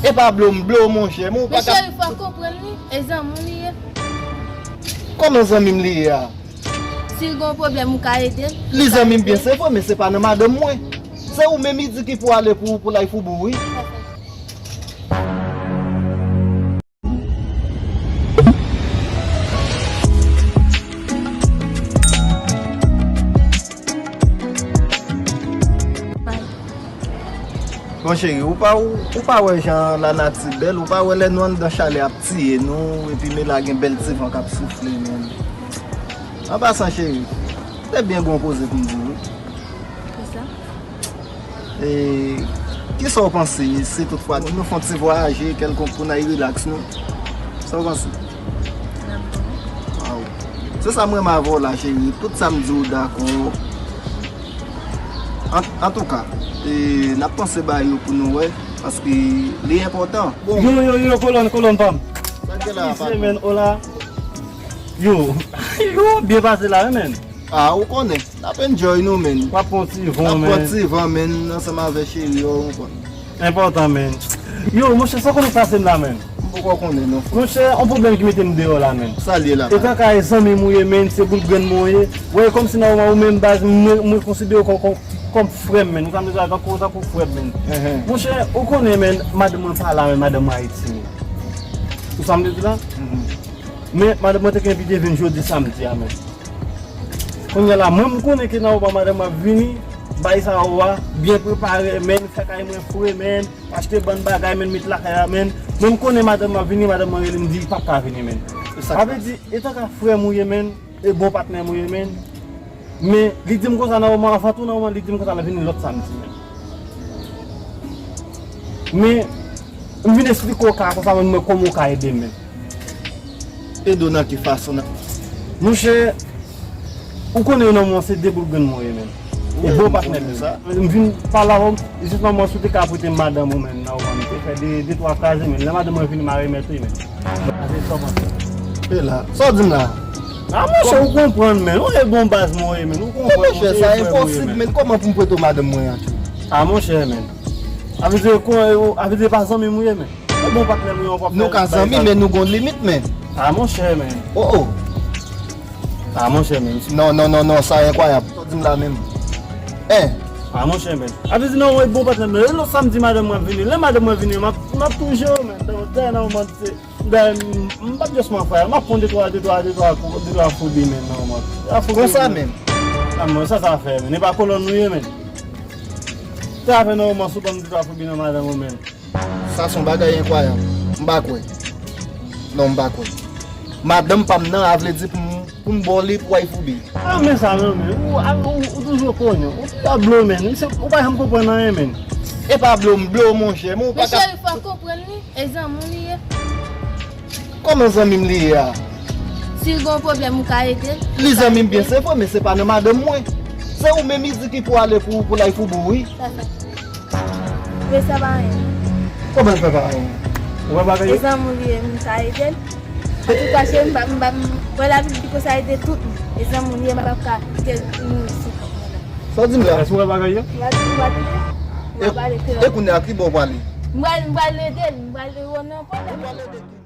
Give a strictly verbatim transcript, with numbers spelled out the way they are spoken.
E pa blo m blo w, monchè, men ou pa ka. Men cheri, fò w konprann li, e zanmi w li ye. Kòman zanmi m li ye a? Si l gen yon pwoblèm, ou ka ede l. Li zanmi m byen, se vre, men se pa nan madanm mwen. Se ou menm li di ki pou ale pou, pou l al foubi w, wi. Bon, cheri, ou pa, ou, ou pa wè jan lanati bèl, ou pa wè lè nou anndan chalè ap tiye nou, epi men la gen bèl ti van k ap soufle, men. An pasan, cheri, te byen gen yon koze pou m di w, wi. Kisa? E, kisa w panse si toutfwa nou fè yon ti vwayaje kèlkonk pou n al rilaks nou? Sa w panse? N ap bon. Waw. Se sa m renmen avè w la, cheri. Tout sa m di w dakò. An, antouka, e, n ap panse ba yo pou nou wè, paske li enpòtan. Bon. Yo, yo, yo, kolòn, kolòn pa m. Sa k gen la, patwon? Men, ola. Yo, yo, byen pase la, wi, men. Ah, ou konnen. N ap enjoy nou, men. W ap pran ti van, men. N ap pran ti van, men, ansanm avè cheri, ou konprann. Enpòtan, men. Yo, monchè, sa w konnen k pase m la, men? M poko konnen, non. Monchè, yon pwoblèm ki mete m deyò la, men. Sa l ye la, men? E kaka e zanmi m ou ye, men, se boul grenn mwen ou ye. Ou wè, kòmsi nòmalman ou menm baz, mwen, mwen konsidere w kòm, kòm, kòm frè m, men. Ou sa m bezwen tankou, tankou frè m, men. Enhen. Monchè, ou konnen, men, madanm mwen pa la, men, madanm mwen Ayiti, men. Ou sa m te di la? Mhm. Men, madanm mwen te gen envite vin jodi samdi a, men. Kounye a la, mwen, m konnen ke nan moman madanm mwen ap vini, bay sa yo a, byen prepare, men, fè kay mwen fre, men, achte bann bagay, men, met lakay la, men. Mwen, m konnen madanm mwen ap vini, madanm mwen rele m di li p ap ka vini, men. Sa vle di, etan ka frè m ou ye, men, e bon patnè m ou ye, men. Men, li di m konsa nan moman, anvan tou nan moman, li di m konsa l ap vini lòt samdi, men. Men, m vin esplike w ka konsa, men, mwen, kòman w ka ede m, men. Ede w nan ki fason nan? Monchè, ou konnen nan mwen se de boul grenn mwen ye, men. E bon patnè m sa. M vin pale avè w, jisman mwen sou te ka prete madanm ou, men, nan ou, men, te fè de, de twa kraze, men. Lè madanm mwen vini, m a remèt li, men. Ase sa w panse. E la, sa w di m la? A, monchè, ou konprann, men. Ou e bon baz mwen ye, men. Ou konprann, monchè, sa enposib, men. Kòman pou m prete w madanm mwen an tou? A, monchè, men. A vle di, a vle di, pa zanmi m ou ye, men. E bon patnè m ou ye, w ap fè. Nou ka zanmi, men nou gon limit, men. A, monchè, men. Oh, oh. A, monchè, men. Non, non, non, non, sa enkwayab. Sa w di m la menm? Hein? A, monchè, men. A vle di, non, e bon patnè m, men. E lòt samdi, madanm mwen ap vini. Lè madanm mwen vini, m ap, m ap tou jere w, men. Dayè, nan moman, se, dayè, m, m p ap just man fè. M ap pran de twa, de twa, de twa, de twa foubi, men, nan moman. Konsa menm? A, men, sa, sa fè, men. E pa kolòn nou ye, men. Sa fè, nan moman, sou ban m de twa foubi nan madanm ou, men. Sa se yon bagay enkwayab. M pa kwè. Non, m pa kwè. Madanm pa m nan, a vle di pou m, pou m ba w li pou w al foubi. A, men sa, non, men. Ou, a, ou, ou toujou konnen. Ou toujou ap blo, men. Ou se, ou pa janm konprann anyen, men. E pa blo m blo w, monchè, men ou pa ka. Men cheri, fò w konprann li. E zanmi w li ye. Kòman zanmi m li ye a? Si l gen yon pwoblèm, ou ka ede l. Li zanmi m byen, se vre, men se pa nan madanm mwen. Se ou menm li di ki pou ale pou, pou l al foubi w, wi. Sa fè. Men sa pa anyen. Kòman l fè pa anyen? Ou wè bagay yo? E zanmi w li ye, m ka ede l. Antouka, cheri, m pa, m pa, m wè lavi di konsa ede tout moun. E zanmi w li ye, m pa ka kite l mouri sou kont mwen la. Sa w di m la? Èske w wè bagay yo? M pa, m pa tande. M pa pale kreyòl. E kounye a, ki bò w prale? M pral, m pral ede l, m pral ede l nan pwoblèm.